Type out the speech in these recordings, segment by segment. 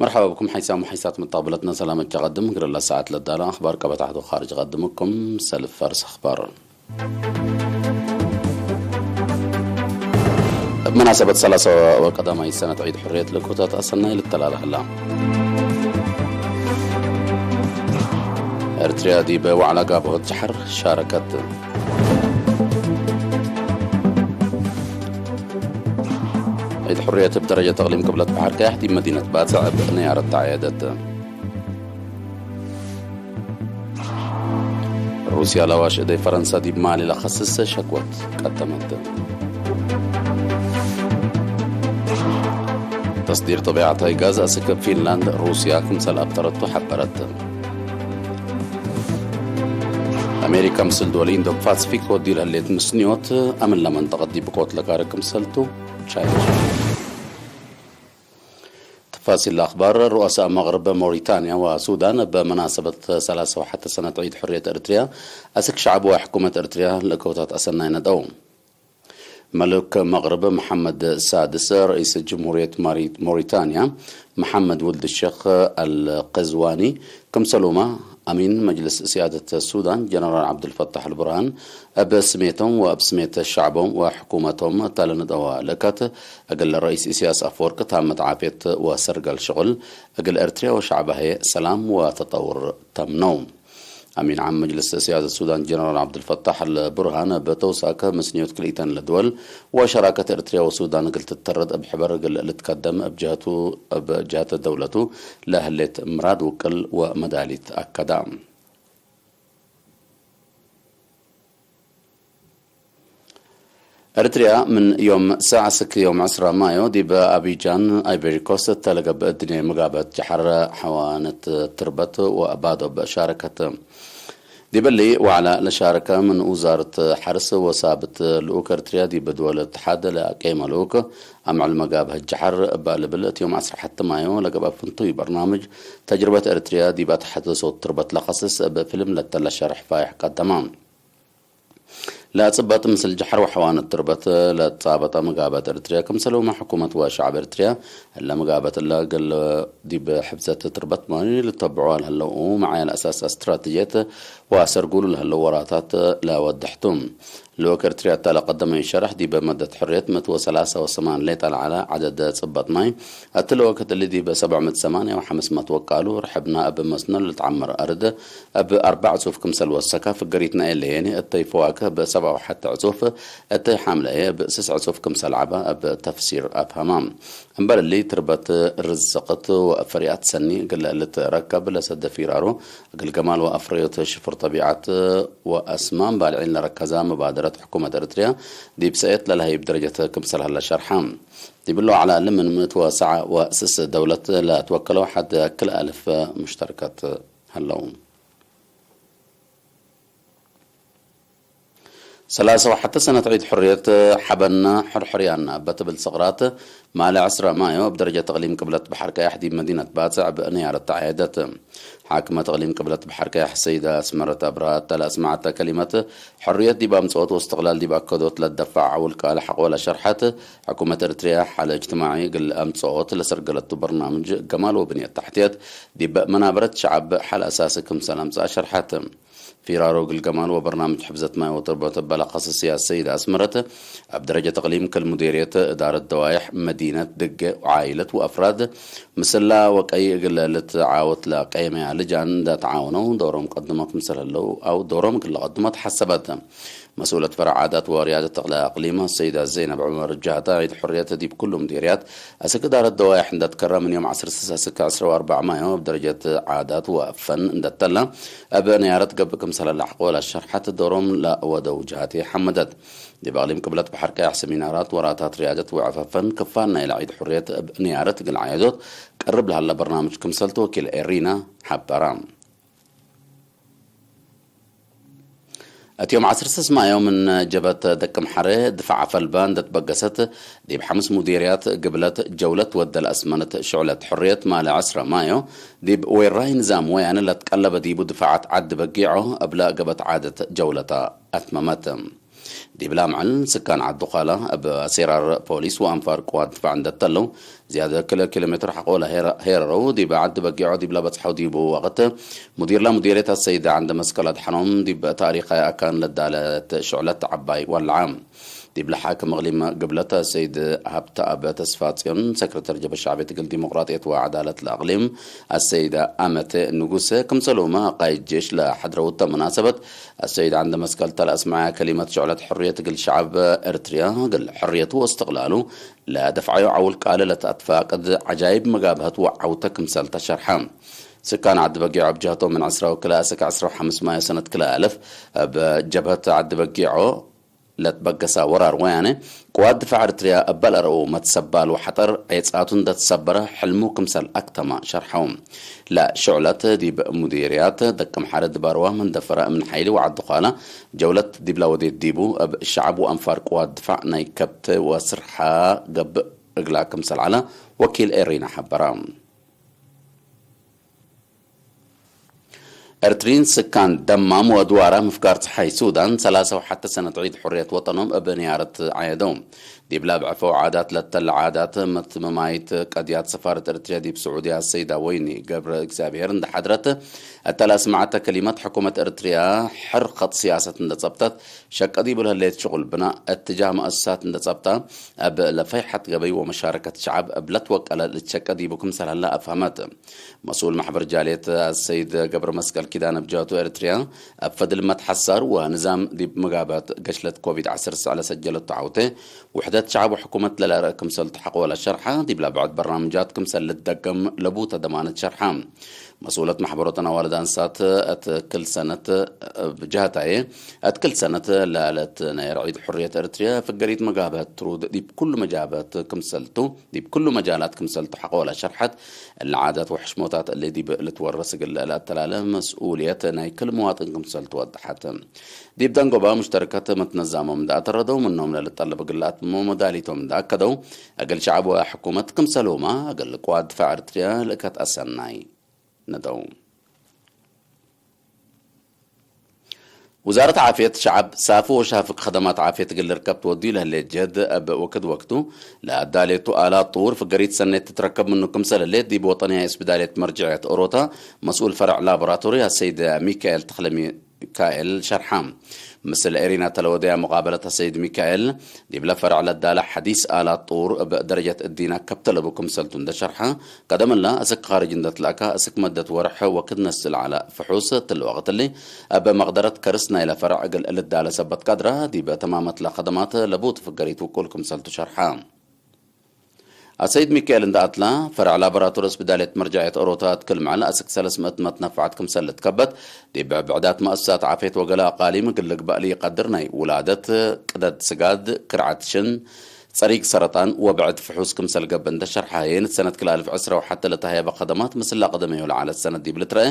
መርሓባ ብኩም ሓይሳም ሓይሳት መጣቕብለትና ሰላም እጃቐድም ግረላ ሰዓት ለዳላ ኣኽባር ቀበታሕቱ ኻርጅ ቐድምኩም ሰልፍ ፈርስ ኣኽባር። ብመናሰበት ሰላሳ ወቀዳማይ ሰነት ዒድ ሕርየት ልእኮታት ኣሰናይ ልተላልሃላ። ኤርትርያ ዲበ ዋዕላ ጋብሆት ጃሕር ሻረከት። ዒድ ሕርየት ብደረጃ ተቕሊም ቅብለት ባሕር ቀያሕ ዲብ መዲነት ባጽዕ ብንያረት ተዓየደት። ሩስያ ለዋሽ እደይ ፈረንሳ ዲብ ማሊ ለኸስስ ሸክወት ቀደመት። ተስዲር ጠቢዓታይ ጋዝ ኣስከብ ፊንላንድ ሩስያ ክምሰል ኣብጠረቱ ሓበረት። ኣሜሪካ ምስል ዶሊ ኢንዶ ፓሲፊክ ወዲ ለህሌት ምስንዮት ኣምን ለመንጠቐት ዲብ ቆት ለካረ ክምሰልቱ ቻይና። ተፋሲል ኣኽባር ሩኣሳ መቕርብ ሞሪታንያ ወሱዳን በመናሰበት ሰላሳ ወሓተ ሰነት ዒድ ሕርየት ኤርትርያ ኣስክ ሸዓብ ወሕኩመት ኤርትርያ ለከውታት ኣሰናይ ነጠው። መልክ መቕርብ መሓመድ ሳድስ ርእስ ጅምሁርየት ማሪ-፣ ሞሪታንያ መሓመድ ውልድ ሸኽ ኣልቀዝዋኒ ክምሰሉማ ኣሚን መጅልስ ስያደት ሱዳን ጀነራል ዓብዱልፈታሕ ኣልቡርሃን እብ ስሜቶም ወእብ ስሜት ሸዕቦም ወሕኩመቶም እታ ለነጠዋ ልእከት እግል ረኢስ ኢሳያስ ኣፈወርቅ ታመት ዓፍየት ወሰርገል ሽቕል እግል ኤርትርያ ወሸዕባሄ ሰላም ወተጠውር ተምነው። ኣሚን ዓም መጅልስ ስያደት ሱዳን ጀነራል ዓብዱልፈታሕ ኣልቡርሃን እብ ተውሳከ ምስንዮት ክልኢተን ለድወል ወሸራከት ኤርትርያ ወሱዳን እግል ትተረድ እብ ሕበር እግል ልትከደም እብ ጀህቱ እብ ጀህተ ደውለቱ ለህሌት ምራድ ውቅል ወመዳሊት ኣከዳ። ኤርትርያ ምን ዮም ሰዕ እስክ ዮም ዕስራ ማዮ ዲብ ኣቢጃን ኣይቨሪኮስት እተ ለገብእ እድኔ ምጋበት ጀሓር ሐዋነት ትርበት ወባዶ ብሻረከት። ዲበሊ ዋዕላ ለሻረከ ምን ውዛርት ሐርስ ወሳብት ልኡክ ኤርትርያ ዲብ ድወል እትሓድ ለቄመ ልኡክ ኣምዕል መጋብህ ጀሓር እባ ልብል እት ዮም ዕስራ ሐተ ማዮ ለገብአ ፍንቱይ በርናምጅ ተጅርበት ኤርትርያ ዲብ ኣትሐደሶት ትርበት ለኸስስ እብ ፊልም ለተለ ሸርሕ ፋይሕ ቀደማ። ለጽበጥ ምስል ጀሕር ወሐዋነት ትርበት ለጻበጠ ምጋበት ኤርትርያ፣ ክምሰለውመ ሕኩመት ወሸዕብ ኤርትርያ፣ እለ ምጋበት እለ እግል ዲብ ሕብዘት ትርበት ማይ ልተብዖ ለህለው መዓያ ለአሳስ እስትራተጅየት ወአሰርጉሉ ለህለው ወራታት ለወድሕቱ። ልኡክ ኤርትርያ እታ ለቀደመዩ ሸርሕ፣ ዲብ መደት ሕርየት ምእት ወሰላሳ ወሰማን ሌጣ ለዓለ ዐደድ ጽበጥ ማይ፣ እት ለወቅት እሊ ዲብ ሰብዕ ምእት ሰማንያ ወሐምስ ምእት ወቃሉ ርሕብና እብ መስኖ ለልትዓመር አርድ፣ እብ አርባዕ እጹፍ ክምሰል ወሰካ፣ ፍገሪት ናኤ ለየኒ እተይ ፈዋክህ እብ ሰብዓ ወሐተ ዕጹፍ፣ እተይ ሓምለየ እብ ስስ ዕጹፍ ክምሰል ዐባ እብ ተፍሲር አፍሀማ። እምበል እሊ፣ ትርበት ርዝቅት ወፈሪያት ሰኒ እግል ልትረከብ ለሰደ ፊራሮ፣ እግል ገማል ወአፍረዮት ሽፉር ጠቢዓት ወአስማም ባልዒን ለረከዛ መባደረት ሕኩመት ኤርትርያ፣ ዲብ ሰእየት ለለሀይብ ደረጀት ክምሰል ሀለ ሸርሓ። ዲብሎ ዐለ እሊ ምን ምእት ወሰዓ ወስስ ደውለት ለትወከለው ሐድ ክልአ አልፍ ሙሽተርከት። ሀለው። ሰላሳ ወሐተ ሰነት ዒድ ሕርየት ሐበና ሕርሕርያና በትብል ስቕራት ማለ ዕስራ ማዮ እብ ደረጀት እቅሊም ቅብለት በሐር ቀያሕ ዲብ መዲነት ባጽዕ ብንያረት ተዓየደት። ሓክመት እቅሊም ቅብለት በሐር ቀያሕ ሰይዳ አስመረት አብርሃ እተ ለአስመዐተ ከሊመት፣ ሕርየት ዲብ አምጽኦት ወእስትቅላል ዲብ አከዶት ለደፋዕ ውልቃ ለሐቆ ለሸርሐት፣ ሕኩመት ኤርትርያ ሐለ እጅትማዒ እግል አምጽኦት ለሰርገለቱ በርናምጅ ገማል ወብንየት ተሕትየት ዲብ መናበረት ሸዐብ ሐለ አሳሲ ክምሰል አምጽአ ሸርሐት። ፊራሮ እግል ገማል ወበርናምጅ ሕፍዘት ማይ ወትርበት እበ ለኸስስያ ሰይድ አስመረት፣ እብ ደረጀት እቅሊም ክል ሙዴርየት እዳረት ደዋይሕ መዲነት ድገ ወዓይለት ወአፍራድ ምስላ ወቀይ እግል ልትዓወት ለቀየመያ ልጃን እንዳ ተዓወነው ዶሮም ቀድሞ ክምሰል ህለው አው ዶሮም እግል ለቀድሞ ተሐሰበት። መስኡለት ፈረዕ ዓዳት ወርያደት ተቕለ አቅሊም ሰይዳ ዘይነብ ዑመር ጃህታ ዒድ ሕርየት ዲብ ኩሉ ሙዴርያት አስክ እዳረት ደዋይሕ እንዳ ትከረ ምን ዮም ዐስር ስስ አስክ ዕስራ ወአርባዕ ማዮ እብ ደረጀት ዓዳት ወፈን እንዳ ተላ እብ ንያረት ገብእ ክምሰል ለሐቆ ለሸርሐት ዶሮም ለወደው ጃህቴ ሐመደት። ዲብ አቅሊም ቅብለት በሐር ቀያሕ ሰሚናራት ወራታት ርያደት ወዐፈፈን ክፋል ናይለ ዒድ ሕርየት እብ ንያረት እግል ዓየዶት ቀርብ ለሀለ በርናምጅ ክምሰል ተወኪል ኤሪና ሐበራ። እት ዮም ዐስር ስስ ማዮ ምን ጀበት ደቅምሐሬ ድፋዕ ፈልባ እንደ ትበገሰት፣ ዲብ ሐምስ ሙዴርያት ግብለት ጀውለት ወደ ለአስመነት ሽዕለት ሕርየት ማለ ዐስረ ማዮ፣ ዲብ ዌራይ ንዛም ወያነ ለትቀለበ ዲቡ ድፋዓት ዐዲ በጊዖ እብለ ገበት ዓደት ጀውለታ አትመመት። ዲብላ መዐል ስካን ዐዱ ቃላ እብ አሴራር ፖሊስ ወአንፋር ቅዋት ድፋዕ እንደ ተለው፣ ዝያደ ክለ ኪሎ ሜትር ሓቆላ ሄረ-፣ ሄረረው ዲብ ዓዲ በጊዖ ዲብላ በጽሐው ዲቡ ወቕት፣ ሙዲርላ ሙዲርየት ኣሰይድ ዓንደ መስቀል ኣድሓኖም ዲብ ታሪኻይ ኣካን ለዳለት ሽዕለት ዓባይ ዋልዓ። ዲብላ ሓክም እቕሊም ግብለት ኣሰይድ ሃብተኣብ ተስፋጽዮን፣ ሰክረተር ጀበ ሻዕቤ ትግል ዲሞቅራጥየት ወዓዳለት ለእቕሊም ኣሰይድ ኣመተ ንጉሰ፣ ክምሰሉማ ቃይድ ጄሽ ለሓድረውተ መናሰበት፣ ኣሰይድ ዓንደ መስቀል ተለኣስማያ ከሊመት ሽዕለት ሕርየት ግል ሸዓብ ኤርትርያ፣ ግል ሕርየቱ ወስትቕላሉ ለደፍዓዮ ዓውል ቃለ ለተኣትፋቅድ ዓጃይብ መጋብሀት ወዓውተ ክምሰል ተሸርሐ። ስካን ዓዲ በጊዖ ኣብ ጀህቶ ምን ዕስራ ወክልኣ ስክ ዕስራ ወሓምስ ማዮ ሰነት ክልኣልፍ ኣብ ጀብሀት ዓዲ በጊዖ ለትበገሳ ወራር ወያነ ቅዋት ድፋዕ ኤርትርያ እበል ኣረኡ መትሰባል ወሓጠር ዔጻቱ እንደተሰበረ ሕልሙ ክምሰል ኣክተማ ሸርሐው። ለሽዑለት ዲብ ሙዲርያት ደቅም ሓረ ድባርዋ መንደፈራ እምን ሓይሊ ወዓዲ ዃላ ጀውለት ዲብላ ወዴት ዲቡ እብ ሸዓብ ወኣንፋር ቅዋት ድፋዕ ናይ ከብት ወስርሓ ገብእ እግላ ክምሰል ዓላ ወኪል ኤሪና ሓበራ። ኤርትሪን ስካን ደማም ወድዋራ ምፍጋር ጸሓይ ሱዳን ሰላሳ ወሓተ ሰነት ዒድ ሕርየት ወጠኖም እብ ንያረት ዓየደው። ዲብላ ብዕፈው ዓዳት ለተለ ዓዳት መትመማይት ቀድያት ሰፋረት ኤርትርያ ዲብ ስዑድያ ሰይዳ ወይኒ ገብረ እግዚኣብሔር እንደሓድረት እተለ ኣስማዓተ ከሊማት ሕኩመት ኤርትርያ ሕርኸት ስያሰት እንደጸብጠት ሸቀ ዲቡ ለህሌት ሽቁል ብና እትጃህ መእሰሳት እንደጸብጣ እብ ለፈይሐት ገበይ ወመሻረከት ሸዓብ እብለት ወቀለ ልትሸቀ ዲቡ ክምሰል ሀላ ኣፍሃመት። መስኡል ማሕበር ጃልየት ሰይድ ገብረ መስቀል ኪዳነ ብጃቱ ኤርትርያ ኣብ ፈድል መትሓሳር ወንዛም ዲብ መጋባት ገሽለት ኮቪድ ዓሰርተ ትሽዓተ ለሰጀለቱ ዓውተ ውሕደት ሸዓብ ወሕኩመት ለላርእ ክምሰል ተሓቆ ወላ ሸርሓ ዲብላ ብዕድ በርናምጃት ክምሰል ልትደገም ለቡተ ደማነት ሸርሓ። መስኡለት ማሕበሮተን ኣዋልድ ኣንሳት እት ክል ሰነት ብጃህታየ እት ክል ሰነት ለለት ናይ ርዒድ ሕርየት ኤርትርያ ፍገሪት መጋበት ትሩድ ዲብ ኩሉ መጃበት ክምሰልቱ ዲብ ኩሉ መጃላት ክምሰልቱ ሓቆ ወላ ሸርሓት። እለ ዓዳት ወሕሽሞታት እለ ዲብ ልትወረስ እግል ለአተላለ መስኡልየት ናይ ክል መዋጥን ክምሰል ትወድሓት። ዲብ ደንጎባ ሙሽተርከት መትነዛሞም እንዳኣተረደው ምኖም ለልጠለብ እግል ኣትሞ መዳሊቶም እንዳኣከደው እግል ሸዓብ ወሕኩመት ክምሰልሁማ እግል ቅዋት ድፋዕ ኤርትርያ ልእከት ኣሰናይ ነደው። ውዛረት ዓፍየት ሸዓብ ሳፊ ወሻፍክ ኸደማት ዓፍየት እግል ልርከብ ትወድዩ ለህሌት ጀህድ እብ ወክድ ወክቱ ለኣዳሌቱ ኣላት ጥውር ፍገሪት ሰኔት ትትረከብ ምኑ ክምሰል ህሌት ዲብ ወጠንያ እስብዳሌት መርጅዕየት ኦሮታ መስኡል ፈረዕ ላቦራቶሪ ኣሰይድ ሚካኤል ተኽለ ሚካኤል ሸርሓ። ምስል ኤሪና ተለወደያ መቃበለት ኣሰይድ ሚካኤል ዲብለ ፈረዕ ለዳለ ሐዲስ ኣላት ጥውር እብ ደረጀት እዲና ከብተለቡ ክምሰልቱ እንደሸርሓ ቀደምላ እስክ ኻርጅ እንደትላእካ እስክ መደት ወርሕ ወክድ ነስል ዓላ ፍሑስ ትል ወቅትሊ እብ መቅደረት ከርስ ናይለ ፈረዕ እግል ልዳለ ሰበት ካድራ ዲብ ተማመትለ ከደማት ለቡ ትፍገሪት ውቁል ክምሰልቱ ሸርሓ። ኣሰይድ ሚካኤል እንዳ ኣትላ ፈረዕ ላቦራቶሪ ስብዳሌት መርጃየት ኦሮታት ክል መዕል ኣስክ ሰለስ ምእት መትነፍዓት ክምሰል ልትከበት ዲብ ብዕዳት መእሰሳት ዓፌት ወገለ ኣቃሊም እግል ልግባእ ልይቀድር ናይ ውላደት ቅደድ ስጋድ ክርዓት ሽን ጸሪግ ሰረጣን ወብዕድ ፍሑስ ክምሰል ገብእ እንተ ሸርሓ የንት ሰነት ክልኣልፍ ዕስራ ወሓተ ለተሃየበ ከደማት ምስላ ቀደመዮ ለዓለት ሰነት ዲብ ልትረአ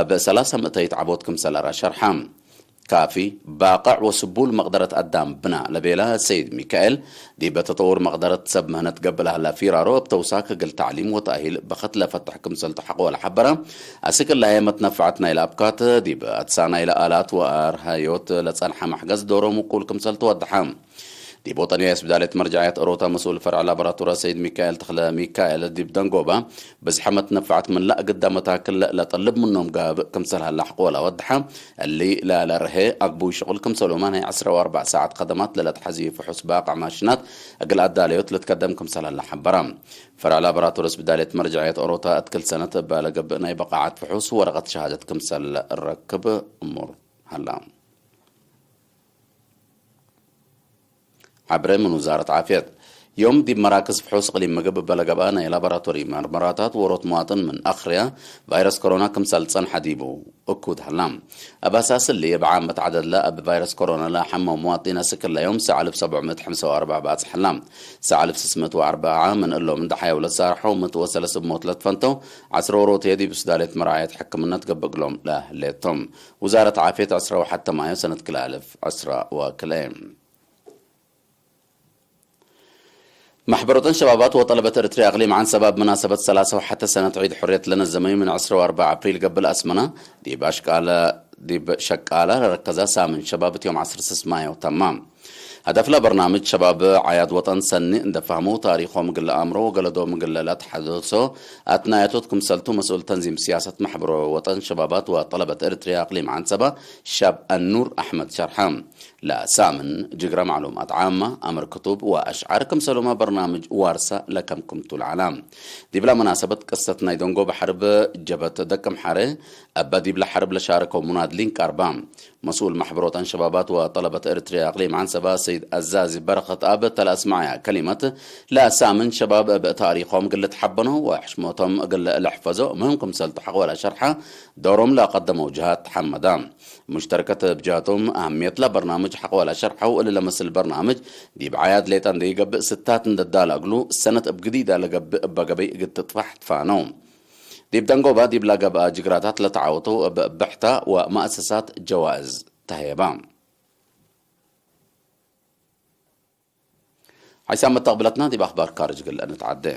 እብ ሰላሳ ምእተይት ዓቦት ክምሰል ኣራ ሸርሓ። ካፊ፣ ባቅዕ ወስቡል መቅደረት ኣዳም ብና ለቤላ ሰይድ ሚካኤል ዲበ ተጠውር መቅደረት ሰብ ምህነት ገብእ ለሃላ ፊራሮ እብ ተውሳክ እግል ታዕሊም ወተእሂል በኸት ለፈትሕ ክምሰል ተሓቆ ለሓበራ። ኣስክ ላየ መትነፍዓት ናይለ ኣብካት ዲብ ኣትሳ ናይለ ኣላት ወኣርሃዮት ለጸንሓ ማሕገዝ ዶሮም ውቁል ክምሰል ተወድሓ። ዲብ ወጠንያ ስብዳሌት መርጃዕያት ኦሮታ መስኡል ፈርዕ ላቦራቶራ ሰይድ ሚካኤል ተኽለ ሚካኤል ዲብ ደንጎባ ብዝሐ መትነፍዓት ምላእ ግዳ መታክል ለጠልብ ምኖም ጋብእ ክምሰል ሀላ ሕቆላ ወድሓ። እሊ ለለርሄ ኣግቡይ ሽቁል ክምሰሉማ ናይ ዕስራ ወኣርባዕ ሰዓት ከደማት ለለትሐዚ ፍሑስ ባቅዕ ማሽናት እግል ኣዳለዮት ልትከደም ክምሰል ሀላ ሐበራ። ፈርዕ ላቦራቶሪ ስብዳሌት መርጃዕያት ኦሮታ እትክል ሰነት እባ ለገብእ ናይ በቃዓት ፍሑስ ወረቀት ሸሃደት ክምሰል ረክብ እሙር ሀላ። ዓብረ ምን ውዛረት ዓፍየት ዮም ዲብ መራክዝ ፍሑስ እቅሊም ምግብ በለገብኣ ናይ ላቦራቶሪ መርመራታት ወሮት መዋጥን ምን ኣኽርያ ቫይረስ ኮሮና ክምሰል ጸንሐ ዲቡ እኩድ ሀላ። ኣብ ኣሳስሊ እብ ዓመት ዓደድለ ኣብ ቫይረስ ኮሮና ለሓመው መዋጢን ኣስክላ ዮም ሰዓልብ ሰብዑ ምእት ሓምሳ ወኣርባዕ ባጽሐላ። ሰዓልብ ስስ ምእት ወኣርባዓ ምን እሎም እንደሓየው ለሳርሐው ምእት ወሰለስ እብ ሞት ለትፈንተው ዓስረ ወሮት የዲብ ስዳሌት መርዓየት ሕክምነት ገብእ እግሎም ለህሌቶም። ውዛረት ዓፍየት ዕስራ ወሓተ ማዮ ሰነት ክልኣልፍ ዕስራ ወክልኤ። ማሕበሮተን ሸባባት ወጠለበት ኤርትርያ ኣቕሊም ዓንሰባ ብመናሰበት ሰላሳ ወሓተ ሰነት ዒድ ሕርየት ለነዘመዩ ምን ዕስራ ወኣርባዕ ኣፕሪል ገብእ ኣስመና ዲብ ኣሽቃለ ዲብ ሸቃላ ለረከዛ ሳምን ሸባብ እቲ ዮም ዓሰርተ ስስ ማዮ ተማም። هدف لبرنامج شباب عياد وطن سني اندفهمو تاريخهم قل أمرو وقلدهم قل لا تحدثو أثناء توت كمسلتو مسؤول تنظيم سياسة محبرو وطن شبابات وطلبة إريتريا أقليم عنسبة شاب النور أحمد شرحام. لا سامن جقرا معلومات عامة أمر كتب وأشعار كمسلوما برنامج وارسا لكم كمتو العالم. دي بلا مناسبة قصة نايدونغو بحرب جبت دكم حري أبا دي بلا حرب لشاركو مناد لينك أربعة. مسؤول محبروتان شبابات وطلبة إريتريا أقليم عنسبة سيد أزازي برخة أب تلا أسمعيا كلمة لا سامن شباب بتاريخهم قلت حبنو وحشموتهم قل لحفظو مهم كمسلتو حق ولا شرحة دورهم لا قدمو جهات حمدا مشتركة بجهاتهم أهمية لا برنامج حق ولا شرحة وإلا لمس البرنامج دي بعياد ليتان دي قب ستات ندال أقلو سنة بجديدة لقب بقبي قد تطفح تفانو. ديب دنقوبا ديب لاقب جقراتات لتعاوتو ببحتا ومؤسسات جوائز تهيبا. حيث متقبلتنا ديب أخبار كارج قل أن تعدي.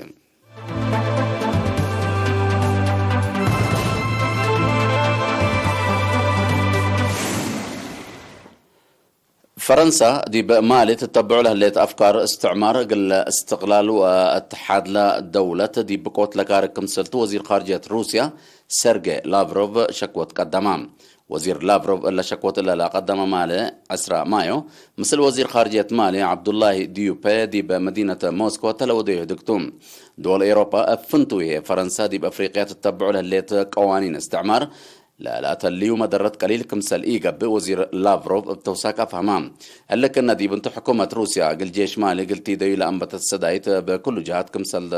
فرنسا ديب مالي تتبع له ليت أفكار استعمار قل استقلال واتحاد لا دولة ديب قوت لكارك كمسلت وزير خارجية روسيا سيرجي لافروف شكوت قدما. وزير لافروف إلا شكوت إلا لا قدم مالي عسرا مايو مثل وزير خارجية مالي عبد الله ديوبي ديب مدينة موسكو تلو ديو دكتوم. دول إيروبا أفنتو هي فرنسا ديب أفريقيا تتبع له ليت قوانين استعمار لا لا تليو مدرت قليل كمسل إيقب وزير لافروف بتوساك أفهمام. قال لك إن ديب انتو حكومة روسيا قل جيش مالي قل تيدي لأنبت السدايت بكل جهات كمسل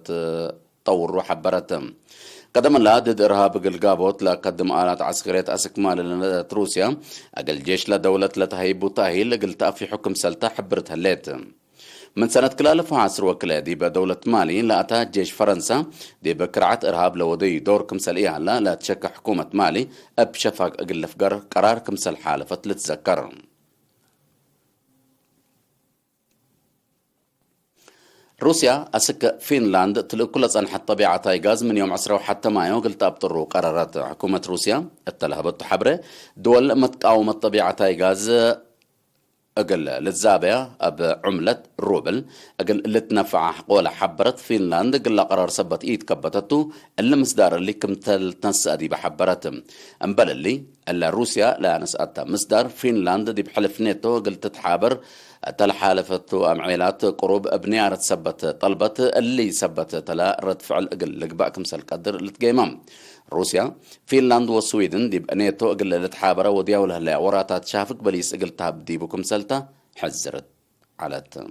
ت- طور وحبرت. قدم لا ضد إرهاب قل قابوت لا قدم آلات عسكرية أسك مال لروسيا. أقل جيش لا دولة لا تهيب وتأهيل قل تأفي حكم سلتا حبرت هليت. من سنة كلا ألف وعشر وكلا ديب دولة مالي لا أتا جيش فرنسا ديب كرعت إرهاب لودي دور كمسل إيهالا لا تشك حكومة مالي أب شفاق أقل لفقر قرار كمسل حالفت لتذكر. روسيا أسك فنلاند تلقل صنحة طبيعة تاي غاز من يوم عشرة وحتى مايو قلت أبطرو قرارات حكومة روسيا التلهبت حبرة دول متقاومة طبيعة تاي غاز أقل للزابية أب عملة روبل أقل لتنفع حقول حبرت فنلاند قل قرار سبت إيد كبتتو اللي مصدر اللي كمتل تنسى دي بحبرت أمبل اللي ألا روسيا لا نسأت مصدر فنلاند دي بحلف نيتو قل تتحابر تلحالفت أمعيلات قروب بنيارة سبت طلبت اللي سبت تلا رد فعل أقل لقبأ كمسل قدر لتقيمم. روسيا، فنلاند والسويدن دي بنيتو أقل لتحابرة ودياولها لا وراتات شافك بليس أقل تهب ديبو كمسلتا حزرت علت.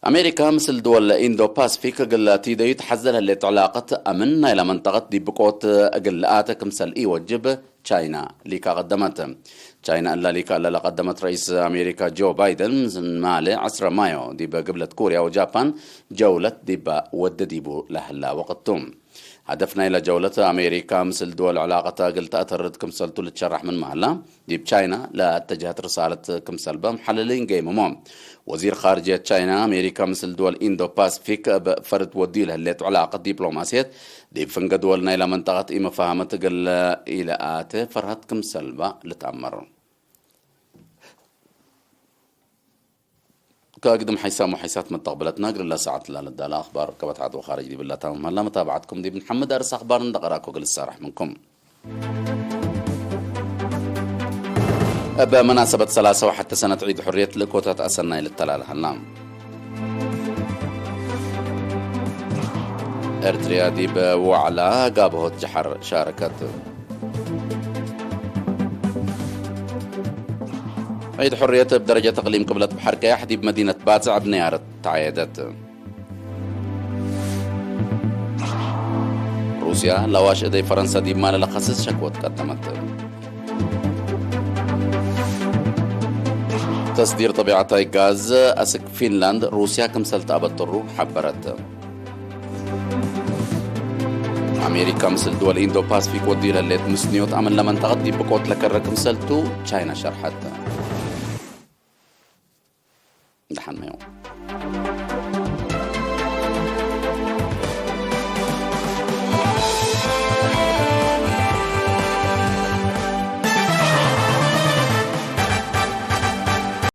أمريكا مثل دول إندو باسفيك قل تيدي تحزل هاللي علاقة أمن إلى منطقة دي بقوت قل آتك مثل إي وجب تشاينا ليكا قدمت. تشاينا إلا ليكا إلا قدمت رئيس أمريكا جو بايدن مالي عشرة مايو دي بقبلة كوريا وجابان جولة دي با ود ديبو لهلا وقتهم. هدفنا إلى جولة أمريكا مثل دول علاقة قلت أترد كمسلتو لتشرح من مهلا ديب تشاينا لا اتجهت رسالة كمسل بمحللين قيممو. وزير خارجية تشاينا أمريكا مثل دول إندو باسفيك بفرد ودي لهلت علاقة دبلوماسية ديب فنقد ولنا إلى منطقة إما فهمت قل إلى آت فرهت كمسل با لتأمر. كاقدم حيسام وحيسات متقبلتنا قل الله ساعة لا لدى الأخبار كبت عدو خارج دي بالله تمام هلا متابعتكم دي بنحمد أرس أخبار ندق راكو قل السارح منكم. بمناسبة ثلاثة وحتى سنة عيد حرية لكوتات أسنا إلى التلال هلا. إرتريا دي بوعلا قابهوت جحر شاركت. عيد حرية بدرجة تقليم قبلة بحركة يحدي بمدينة باتع بنيارة تعيدت. روسيا لواش إدي فرنسا دي مال لخصص شكوى تقدمت. تصدير طبيعة غاز أسك فنلاند روسيا كمسلت أبطرو حبرت. أمريكا مثل دول إندو باسفيك ودير الليت مسنيوت أمن لمن تغطي بقوت لكرة كمسلتو تشاينا شرحت.